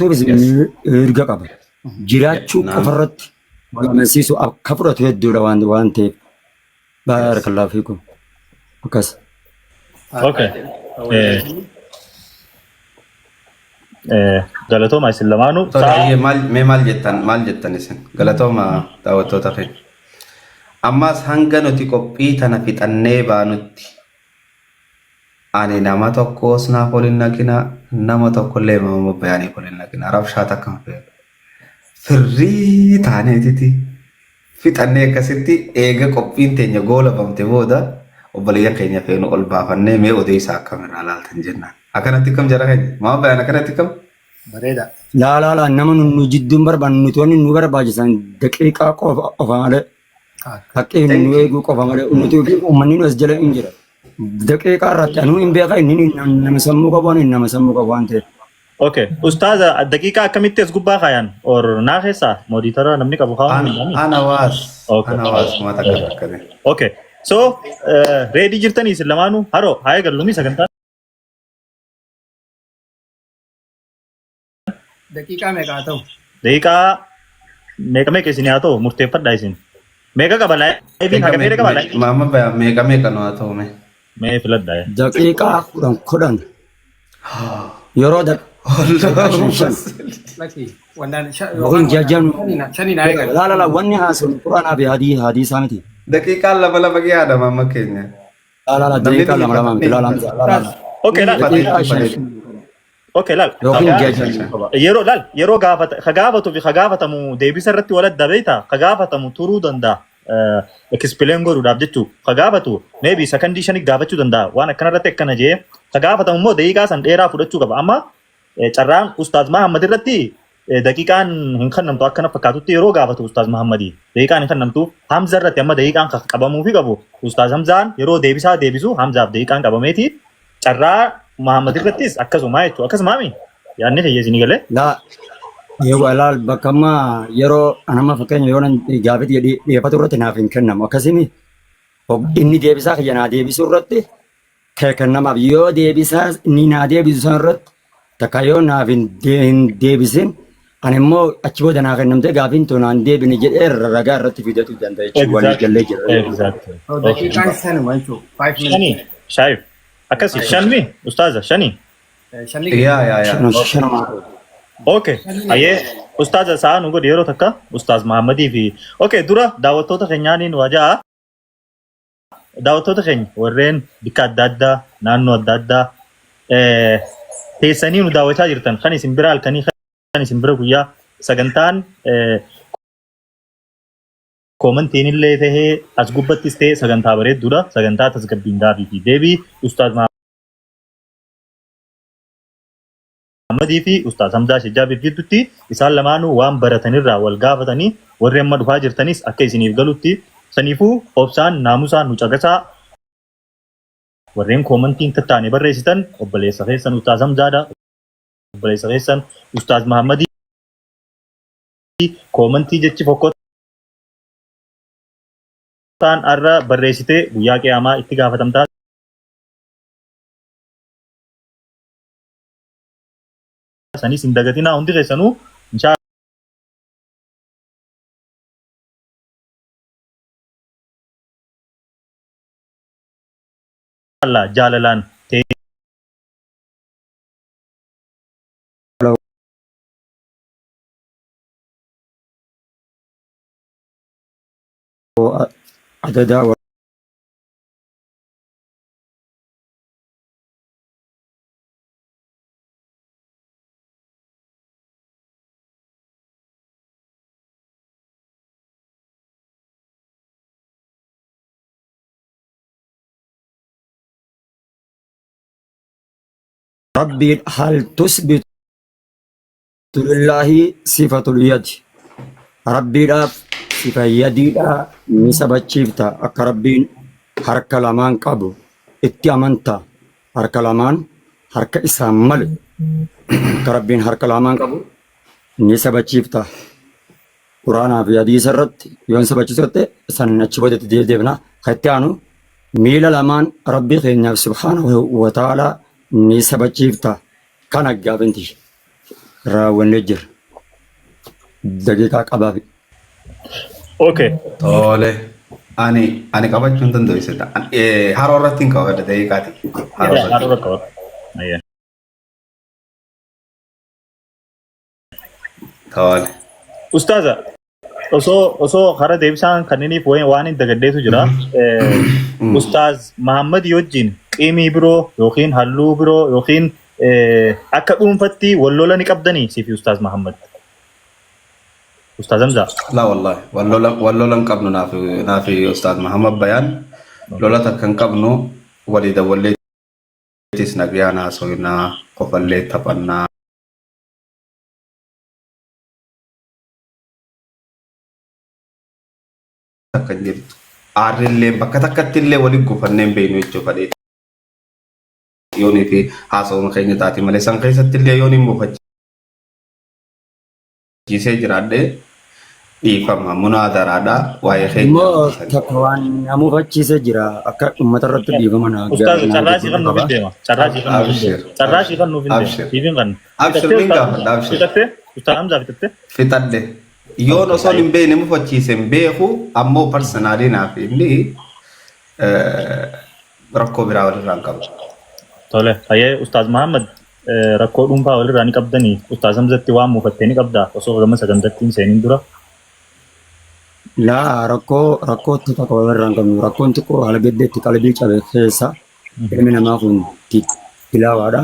Tuufis Yes. mirga qaba. Jiraachuu Naam. qofa irratti wal amansiisu akka fudhatu hedduudha waan ta'eef. Baarakallahu fiikum. Akkas. Okay. Galatooma isin lamaanuu. Tole, Sa'a ayyee, maal mee maal jettan isin? Galatooma daawwattoota keenya. Ammas hanga nuti qophii tana fixannee baanutti ani nama tokkos naaf ol hin naqina, nama tokkollee mama bayaanii ol hin naqina. Rabshaa takka hin feetu. Firrii taaneetiti fixannee akkasitti eega qophiin teenya goolabamte booda obboleeyyan keenya feenu ol baafannee mee odeessaa akkamirraa laaltan jennaan. Akkanatti kam jara keenya? Mama bayaan akkanatti kam? Bareeda. Laa laa laa, nama nu jidduun barbaannu nuti wanni nu barbaachisan daqiiqaa qofa malee haqqii Thank nu you. eeguu qofa malee nuti uummanni nu as jala hin jira. Daqiiqaa irratti anuu hin beeka, inni nama sammuu qabu, ani nama sammuu qabu waan ta'eef. Okay. Ustaaza, daqiiqaa akkamitti as gubbaa kaayan? Or naa keessaa moderator namni qabu kaa'uu hin Ana danda'ami? ana waas Okay. ana waas kuma takka takkate. Okay. So, ready jirtanii isin lamaanuu? Haroo, haa eegallumi sagantaa. Daqiiqaa meeqa haa ta'u? Daqiiqaa meeqa meeqa isin haa ta'u murteeffadhaa isin. Meeqa qaba liveiin haga meeqa qaba liveiin? Mama bayaan meeqa meeqa nu haa ta'u mee? Mee filadhaa. Daqiiqaa 10 10 yeroo daqiiqaa 5 5 Lakki wannaan yookiin jajan shaniin haa eegalu. laa laa laa, wanni haasawnu quraanaa fi hadiisaa miti. Daqiiqaan lama lama gihaadha mama keenya. Laa laa laa, Namni daqiiqaa 2 2 miti, laa laa laa laa. Okay, laal. Daqiiqaa 5 5. Okay, laal. Yookiin jajan. Yeroo laal, yeroo gaafata ka gaafatuu fi ka gaafatamu deebisa irratti wal adda beekta, ka gaafatamu turuu danda'a. Explain godhuudhaaf jechuu ka gaafatu maybe sakandii shanii gaafachuu danda'a waan akkana irratti akkana jee, ka gaafatamu immoo daqiiqaa san dheeraa fudhachuu qaba. Amma carraan Ustaaz Mahammad irratti daqiiqaan hin kennamtu akkana fakkaatutti, yeroo gaafatu Ustaaz Mahammadii daqiiqaan hin kennamtu. Hamza irratti amma daqiiqaan kan qabamuufi qabu Ustaaz Hamzaan yeroo deebisaa deebisu Hamzaaf daqiiqaan qabameeti, carraa Mahammad irrattis akkasuma jechuudha. Akkasumaami yaadni kiyya isinii galee. Laa yoo laal, bakka ammaa yeroo anamma fakkeenya yoo nan gaafii dhiyeeffatu irratti naaf hin kennamu akkasimi inni deebisaa kiyya naa deebisuu irratti kennamaaf, yoo deebisaa inni naa deebisu san irratti takka yoo naaf hin deebisin ani immoo achi booda naa kennamtee gaafiin tun naan deebine jedhee ragaa irratti fidachuu danda'a jechuudha. Walii gallee jira. Exactly. So daqiiqaan shanuma jechuudha. 5 Shanii. minutes. Shaayif. Akkasi shanmi ustaaza shanii. Shanii. Yaa. Shanuma. Okay. Ayyee ustaaza, sa'a nu godhi yeroo takka Ustaaz Mahammadii fi okay, dura daawwattoota keenyaaniin waja'a. Daawwattoota keenya warreen bikka adda addaa, naannoo adda addaa teessanii nu daawwachaa jirtan, kan isin bira halkanii, kan isin bira guyyaa, sagantaan commentiin illee tahee as gubbattis ta'ee sagantaa bareedduudha. Sagantaa tasgabbiin gaafii fi deebii Ustaaz Mahammadii fi Ustaaz Hamzaa Shejjaabiif gidduutti isaan lamaanuu waan baratanirraa wal gaafatanii, warri amma dhufaa jirtanis akka isiniif galutti saniifuu obsaan naamusaan nu caqasaa. Warreen commentiin tattaane barreessitan, obboleessa keessan Ustaaz Hamzaadha, obboleessa keessan Ustaaz Mahammadii, commentii jechi fokkotaan arra barreessite guyyaa qiyaamaa itti gaafatamtaa. Sanis hin dagatinaa hundi keessanuu inshaa Allah jaalalaan Adadaa. Rabbiin hal tusbitu lillaahi sifatul yadi? Rabbiidhaaf sifa yadiidha ni sabachiifta, akka Rabbiin harka lamaan qabu itti amanta, harka lamaan harka isaan male, akka Rabbiin harka lamaan qabu ni sabachiifta? Quraanaa fi hadiisa irratti yoon sabachiisotte san achi boodatti deebina. Kan itti aanu, miila lamaan Rabbii keenyaaf subhaanahu wa ta'aalaa ni sabachiifta? Kana gaafinti. Raawwannee jirra. Daqiiqaa qabaafi. Okay. Tole. Ani ani qabachuu hin danda'u isa. Haroo irratti hin qabadha daqiiqaati. Haroo irratti. Haroo irratti qabadha. Ayyee. Tole. Ustaaza, osoo karaa deebisaan kanniniif waan hin dagaddeetu jira. Ustaaz Mahammad wajjin qiimii biroo yookiin halluu biroo yookiin akka dhuunfatti wal lola ni qabdanii siif Ustaaz Mahammad. Ustaaz Hamzaa. Laa wallahi wal lola hin qabnu naafi Ustaaz Mahammad Bayaan lola takka hin qabnu walii dawwalleetis nagayaan haasoynaa kofallee taphannaa. Takka hin jirtu. Aarrillee bakka takkatti illee waliin gufannee hin beeknu jechuu fadhee. Yoonii fi haasawuma keenya taati malee san keessatti illee yoon hin mufachiisee jiraadhe dhiifama munaadaraadha waa'ee keenya. Immoo takka waan na mufachiise jira akka uummata irratti dhiifama na Ustaaz carraa sii kan nuuf hin qaba. deema. Carraa sii kan nuuf hin Abshir. deema. Carraa sii kan nuuf hin deema. Abshir. Siif hin kannu. Abshir Fixattee nin Ustaaz gaafadha abshir. Fixattee Ustaaz Hamzaa fixattee. Fixadhe. Yoon osoo hin beekne mufachiise hin beeku ammoo personally naaf inni rakkoo biraa walirraa hin qabu. Tole, hayyee Ustaaz Mahammad rakkoo dhuunfaa walirraa ni qabdanii Ustaaz Hamzatti waan muufattee ni qabdaa osoo gama sagantatti hin seenin dura. Laa rakkoo tokko walirraa hin qabnu. Rakkoon xiqqoo haala gaddeetti qalbii cabe keessa ilmi namaa kun tilaawaadha.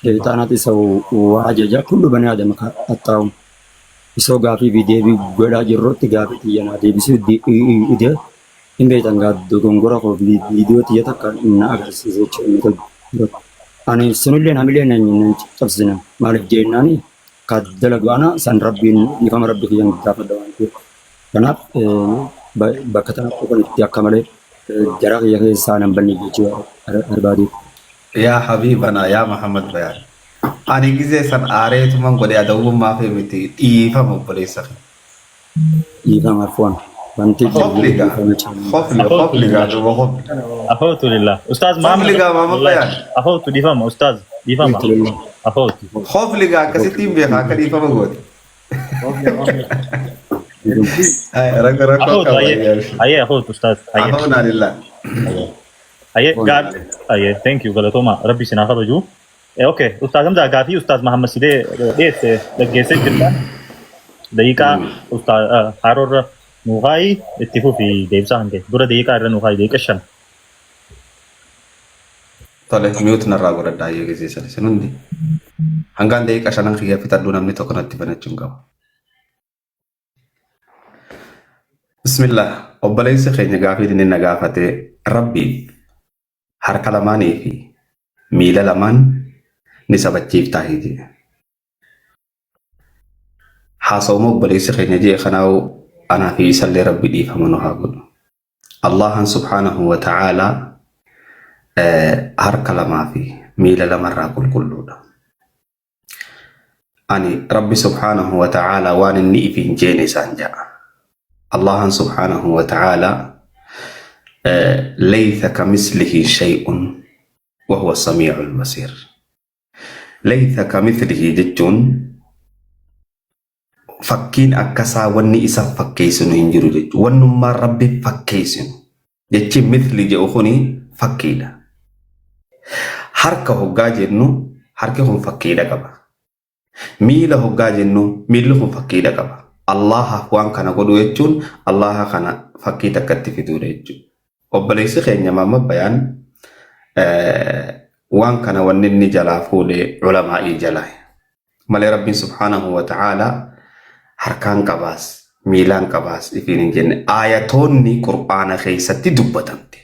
Sheeyxaanatu isa waa ajaja. Kullu bani aadama qaxxaa'u. Isoo gaafii fi deebii godhaa jirrutti gaafii tiyya naa deebisuu dide. Hin beektan gaa dogongora koo viidiyoo tiyya takka na agarsiise jechuudha uummata duratti. Ani sunillee hamilee nan cabsina. Maaliif jennaani ka dalagu ana san rabbiin dhiifama rabbi kiyyan gaafadha waan ta'eef. Kanaaf bakka tanatti kan itti akka malee garaa kiyya keessaa nan banne jechuu barbaade. Yaa habiibanaa yaa Muhammad Bayaan. Ani gizee san aareetuman godhe adawwummaa fi miti dhiifama obboleessa kee. Dhiifama afwan. Wanti jiru Khofli gaa. dhiifama caalaa. Khofli khofli gaa duuba khofli. Afawtu lillah. Ustaaz Mahammad. Khofli gaa Muhammad Bayaan. Afawtu dhiifama Ustaaz dhiifama. Alhamdulillah. Afawtu. Khofli gaa akkasitti hin beeka akka dhiifama goote. Ay, Rakkoo rakkoo Afawtu qaba. hayyee hayyee afawtu Ustaaz hayyee. Afawna lillah. Hayyee gaa hayyee thank you galatooma rabbi isin haa kabaju. Okay Ustaaz Hamzaa gaafii Ustaaz Mahammad Sidee dhiyeesse dhaggeessee jirta. Daqiiqaa Ustaaz Haroorra nuu kaayi itti fufi deebisaa hange dura daqiiqaa irra nuu kaayi daqiiqa 5. Tole mute narraa godhadhaa yoo gisee sana isin hundi. Hangaan daqiiqa shanan kiyya fixadhu namni tokko natti banachuu hin qabu. Bismillah obboleessi keenya gaafii inni na gaafate rabbiif harka lamaanii fi miila lamaan ni sabachiiftaa jedhe. Haasawuma obboleessi keenya jee kanaa'u anaa fi isallee rabbi dhiifama nu haa godhu. Allahan subhaanahu wa ta'aalaa harka lamaa fi miila lamarraa qulqulluudha. Ani Rabbi subhaanahu wa ta'aalaa waan inni ifiin jeene isaan ja'a. Allahan subhaanahu wa ta'aalaa laysa kamislihi shay'un wa huwa samii'ul basiir. Laysa kamithlihi jechuun fakkiin akkasaa wanni isa fakkeessinu hin jiru jechuudha. Wannummaan Rabbi fakkeessinu. Jechi mithli jedhu kuni fakkiidha. Harka hoggaa jennu harki kun fakkiidha qaba. Miila hoggaa jennu miilli kun fakkiidha qaba. Allahaaf waan kana godhu jechuun Allaha kana fakkii takkatti fiduudha jechuudha. Obboleessi keenya Maamma Bayaan waan kana wanni inni jalaa fuudhe ulamaa'ii jalaa. Malee Rabbiin subhaanahu wa ta'aalaa harkaan qabaas miilaan qabaas ifiin hin jenne aayatoonni qur'aana keessatti dubbatamte.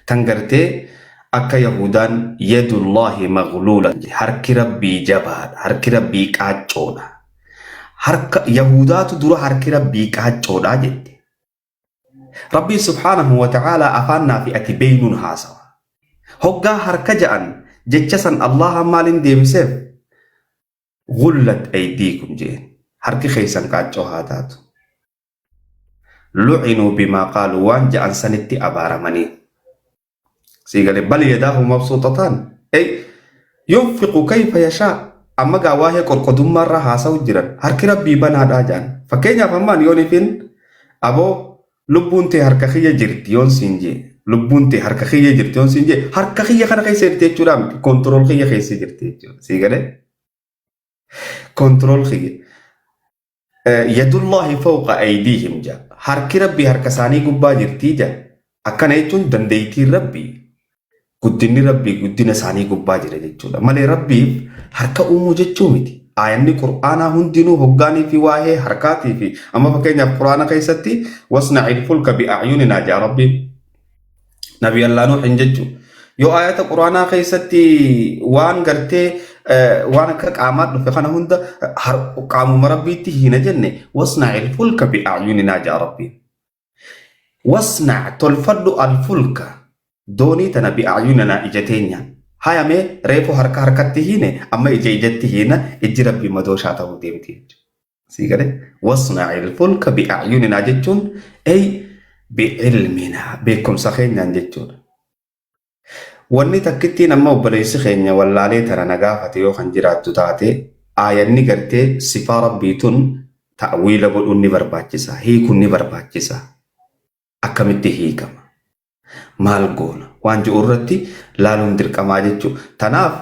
Tan gartee akka Yahudaan yadullaahi maghluula harki Rabbii jabaadha harki Rabbii qaaccoodha. Harka Yahudaatu dura harki Rabbii qaaccoodha jette. Rabbiin subhaanahu wa ta'aalaa afaan naa fi ati beeynuun haasawa. Hoggaa harka ja'an jecha san Allaha maalin deebiseef? Gullat aydiikum jeen. Harki keessan qaaccoo haa taatu. Lucinuu bimaa qaalu waan ja'an sanitti abaaramanii. Sii galee bal yadaahu mabsuuxataan. Ey yunfiqu kayfa yashaa. Amma gaa waa'ee qorqodummaarraa haasa'u jiran harki rabbii banaadhaa jaan. Fakkeenyaaf ammaan yoon ifin aboo lubbuun tee harka kiyya jirti yoon siin jee lubbuun tee harka kiyya jirti yoon siin jee harka kiyya kana keessa jirti jechuudha miti kontirool kiyya keessa jirti jechuudha. Sii galee kontirool kiyya. Yadullaahi fawqa aydiihim ja. Harki rabbii harka isaanii gubbaa jirtii ja. Akkana jechuun dandeettiin rabbii guddinni rabbii guddina isaanii gubbaa jira jechuudha. Malee rabbiif harka uumuu jechuu miti. Aayanni qur'aanaa hundinuu hoggaanii fi waa'ee harkaatii fi amma fakkeenyaaf qur'aana keessatti wasna'il fulka bi'aayuninaa jaa rabbiin. Nabi Allah Nuuhin jechuun yoo ayata quraanaa keessatti waan gartee waan akka qaamaa dhufe kana hunda qaamuma rabbiitti hiina jenne wasna'il fulka bi'ayuninaa jaa rabbiin. Wasna' tolfadhu alfulka doonii tana bi'ayuninaa ija teenyaan. Hayamee reefu harka harkatti hiine amma ija ijatti hiina ijji rabbii madooshaa ta'uu deemti jechuudha. Sii galee wasna'il fulka bi'ayuninaa jechuun ey bi'ilminaa beekumsa keenyaan jechuudha. Wanni takkittiin amma obboleessi keenya wallaalee tana na gaafate yoo kan jiraattu taate aayanni gartee sifaa rabbii tun ta'wiila godhuun ni barbaachisa hiikuun ni barbaachisa akkamitti hiikama maal goona waan ji'u irratti laaluun dirqamaa jechuudha. Tanaaf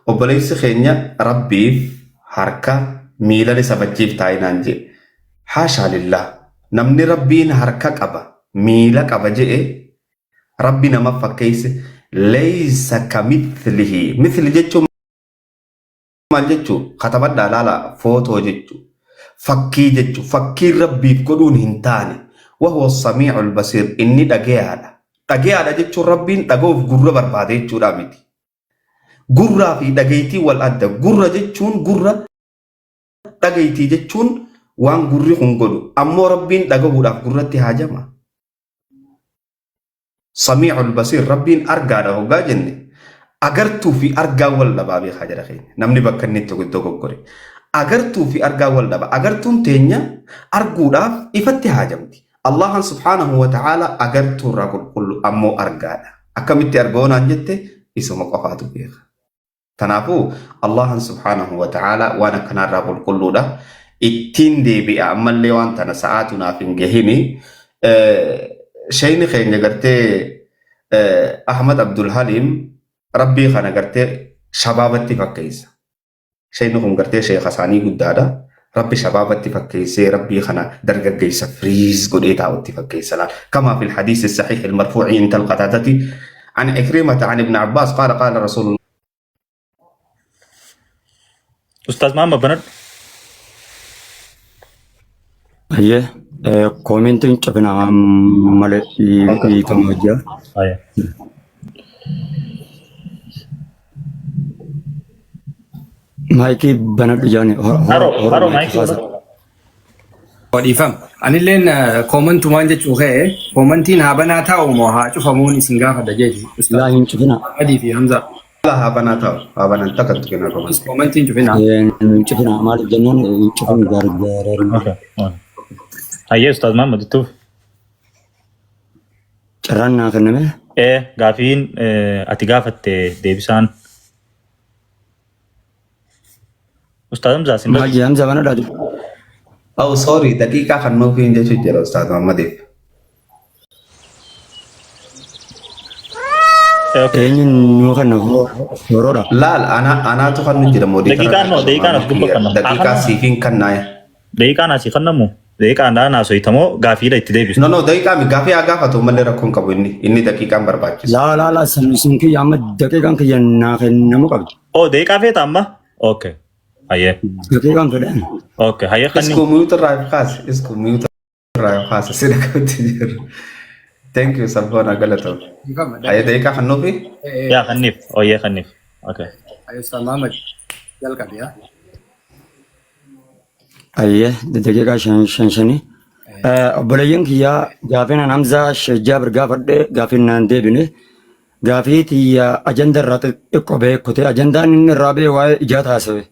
obboleessi keenya rabbiif harka miila ni sabachiif taa'inaan jee. Haashaa lillah namni rabbiin harka qaba miila qaba je'e rabbi nama fakkeesse leeysa kamithlihi mithli jechuun maal jechuu katabadhaa laala footoo jechuu fakkii jechuu fakkiin rabbiif godhuun hin taane wahuwa samiicul basiir inni dhageyaadha dhageyaadha jechuun rabbiin dhaga'uuf gurra barbaade jechuudha miti gurraa fi dhageeytii wal adda gurra jechuun gurra dhageeytii jechuun waan gurri kun godhu ammoo rabbiin dhagahuudhaaf gurratti haajama Samiicul Basiir Rabbiin argaadha hoggaa jenne agartuu fi argaan wal dhabaa beekaa jara keenya. Namni bakka inni itti dogoggore. Agartuu fi argaan wal dhaba. Agartuun teenya arguudhaaf ifatti haajamti. Allahan subhaanahu wa ta'aala agartuu irraa qulqullu ammoo argaadha. Akkamitti arga naan jette isuma qofaatu beeka. Kanaafuu Allahan subhaanahu wa ta'aala waan akkanaarraa qulqulluudha. Ittiin deebi'a ammallee waan tana sa'aatu naaf hin gahini. Shayni keenya gartee Ahmad Abdul Haliim rabbii kana gartee shabaabatti fakkeessa. Shayni kun gartee sheekha isaanii guddaadha. Rabbi shabaabatti fakkeessee rabbii kana dargaggeessa firiis godhee taa'utti fakkeessa laal. Kamaa fil hadiisi saxiix ilmarfuuci intal qataadati an Ikrimata an ibn Abbaas qaala qaala rasuulullah Ustaaz Mahammad banadhu. Ayyee koomentiin cufina malee dhiifama hojjaa. Ayyee. Maayikii banadhu jaani Haro, horo haro maayikii maayikii kaasa. banadhu. Dhiifama. Anilleen koomantumaan jechuu ka'e koomantiin haa banaa taa'u moo haa cufamuun isin gaafadha jechuudha. Ustaaz Laa hin cufina. Ahmadii fi Hamza. Haa banaa taa'u haa banaan takka tuqinaa komantii. Koomantiin cufinaa. Hin cufina maaliif jennaan hin cufin gargaareera. Okay. Ayyee Ustaaz Mahammad itti fufi. Carraan naa kenname. Gaafiin ati gaafatte deebisaan Ustaaz Hamzaa sin Maal jee Hamza banadhaa. Oh sorry daqiiqaa kan nuuf hin jechuun jira Ustaaz Mahammadiif. Okay. Eenyuun nuu kenna horoodha. Laal ana anaatu kan nu jira moodii Daqiiqaan no, daqiiqaan as gubbaa kanna. Daqiiqaa siifiin kannaaya. Daqiiqaan asii kannamu daqiiqaan dhaan haasoytamoo gaafiidha itti deebisu. No no daqiiqaa mi gaafii haa gaafatu malee rakkoon qabu inni inni daqiiqaan barbaachisa. Laa laa laa sun sun kiyya amma daqiiqaan kiyya naa kennamuu qabdi. Oh daqiiqaa feeta amma? Okay. Hayyee. Daqiiqaan fedhan. Okay. Hayyee kanni. Iskuu mute irraa kaase iskuu mute irraa kaase sida qabatti jiru. Thank you sabboona galatoom. Dhiifama. Hayyee daqiiqaa kan nuufi? Yaa kanniif. Oyyee kanniif. Okay. Ustaaz Mahammad jalqabi haa. Ayyee daqiiqaa shan shan shanii. Obboleeyyan kiyyaa gaafiin an Hamzaa Sheekh Jaabir gaafadhe gaafiin naan deebine gaafii tiyya ajanda irraa xiqqoo beekute ajandaan inni irraa bee waa'ee ijaa taasife.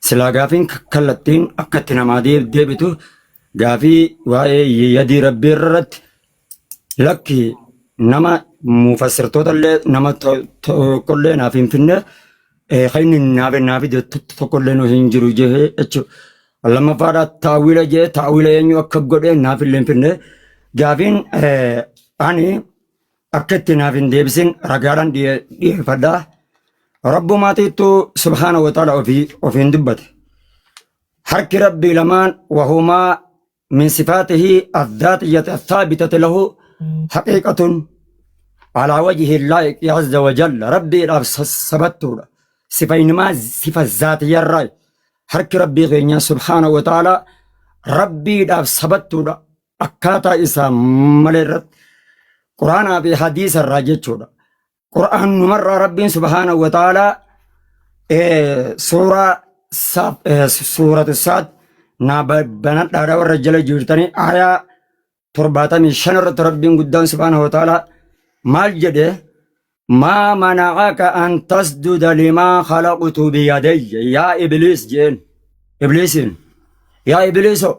Silaa gaafiin kallattiin akka itti namaa deebitu gaafii waa'ee yadii rabbii irratti lakki nama mufassirtoota illee nama tokkollee naaf hin finne. Kan inni naaf naaf fide tokkollee nu hin jiru jee jechuudha. Lammaffaadha taawila jee taawila eenyu akka godhe naaf illee hin finne. Gaafiin ani akka itti naaf hin deebisin ragaadhaan dhiyeeffadha. Rabbumaatiittu subhaana wa ta'ala ofii ofiin dubbate. Harki rabbii lamaan wahumaa min sifaatihi addaatiyyati athaabitati lahu haqiiqatun alaa wajhi laa'iqi azza wa jalla rabbiidhaaf sabattuudha. Sifa innimaa sifa zaatiyyarraa harki rabbii keenyaa subhaana wa ta'ala rabbiidhaaf sabattuudha akkaataa isaa malee irratti quraanaa fi hadiisa irraa jechuudha. Qur'aanumarraa Rabbiin subhaanahu wa ta'aalaa suuraa suuratu saad naa banadhaadha warra jala jirtanii aayaa 75 irratti Rabbiin guddaan subhaanahu wa ta'aalaa maal jedhe maa mana'aka an tasjuda limaa khalaqtu biyadayya yaa ibliis jeen ibliisiin yaa ibliiso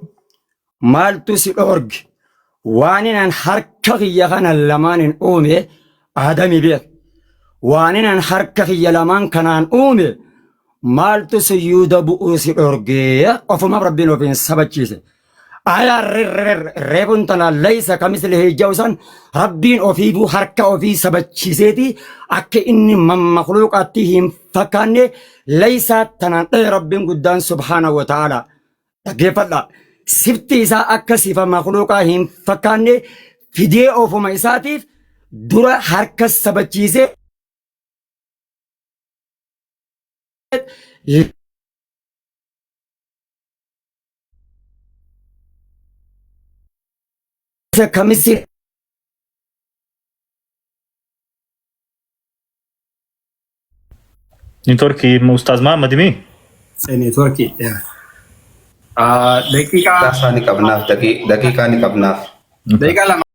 Maaltu si dhoorge? Waanin an harka kiyya kana lamaanin uume Aadami beek. Waanin an harka kiyya lamaan kanaan uume maaltu sujuuda bu'uu si dhoorge? Ofumaaf Rabbiin ofiin sabachiise. Ayaa reefuun tana laysa kamislihi jawsan Rabbiin ofiifuu harka ofii sabachiiseeti akka inni makluuqaatti hin fakkaanne laysa tanaan dhahe Rabbiin guddaan subhaanahu wa ta'ala. Dhaggeeffadhaa. Sifti isaa akka sifa makluuqaa hin fakkaanne fidee ofuma isaatiif dura harka sabachiisee kamisi Networkii Ustaaz Mahammad mii? Networkii. Daqiiqaa Daqiiqaa ni qabnaaf daqiiqaa ni qabnaaf. daqiiqaa 2.